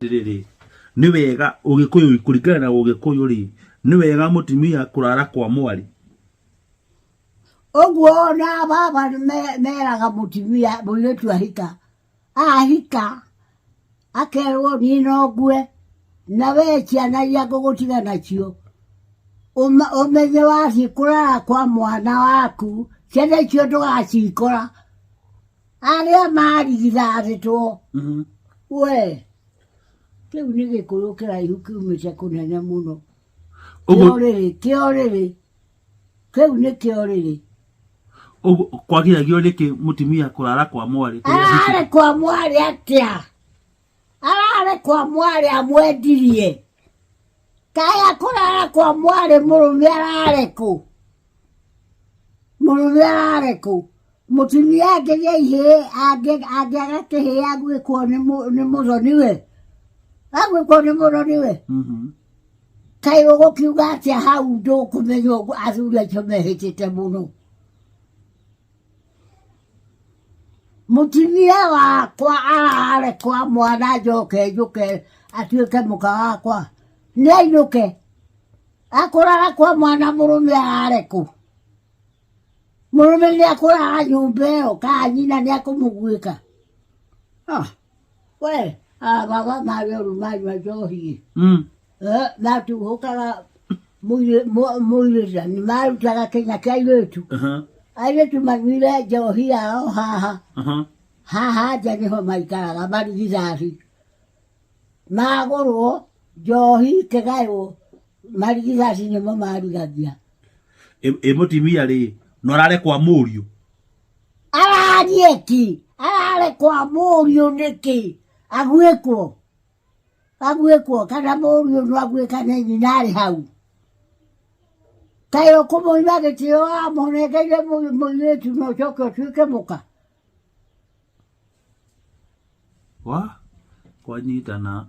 Atĩrĩrĩ, nĩ wega ũgĩkũyũ kũringana na ũgĩkũyũ rĩ, nĩ wega mũtumia kũrara kwa mwarĩ? Ũguo ona baba meraga mũtumia mũirĩtu ahika, ahika akerwo niĩ no ngue na we ciana iria ngũgũtiga nacio ũmenye wathiĩ kũrara kwa mwana waku ciana icio ndũgacikora. Arĩa marigithathĩtwo. We kĩu nĩ gĩkũyũ kĩraihu kiumĩte kũnene mũno. Kĩorĩrĩ, kĩorĩrĩ, kĩu nĩ kĩorĩrĩ. Ũguo kwagiragio nĩkĩ mũtumia kũrara kwa mwarĩ? Arare kwa mwarĩ atĩa? Arare kwa mwarĩ amwendirie. Kaya kũrara kwa mwarĩ mũrũme arare kũ? Mũrũme arare kũ? Mũtumia angĩgĩa ihĩĩ angĩaga kĩhĩĩ agwĩkwo nĩ mũthoniwe? Agwĩkwo nĩ mũthoniwe? Kaĩ ũgũkiuga atĩa hau ndũkũmenya ũguo athuri acio mehĩtĩte mũno. Mũtumia wakwa arare kwa mwana njoke njũke atuĩke mũka wakwa. Nĩ ainũke. Akũrara kwa mwana mũrũme arare kũ? Mũrũme nĩ akũrara nyũmba ĩyo kana nyina nĩ akũmũguĩka? Ah, we, ah, baba marĩ oru manyua njohi. Eh, matuhũkaga mũirĩtu nĩ marutaga kĩnya kĩa airĩtu. Airĩtu manyuire njohi yao haha. Haha nja nĩho maikaraga marigithathi. Magũrwo njohi ĩkĩgaywo marigithathi nĩmo marigagia. Ĩ mũtumia rĩ, no arare kwa mũriũ? Ararie ki? Arare kwa mũriũ nĩkĩ? Aguĩkwo? Aguĩkwo kana mũriũ no aguĩkane nyina arĩ hau? Kaĩ ũkũmũima gĩtĩo amũnengeire mũirĩtu na ũcoke ũtuĩke mũka? Wa kwanyitana.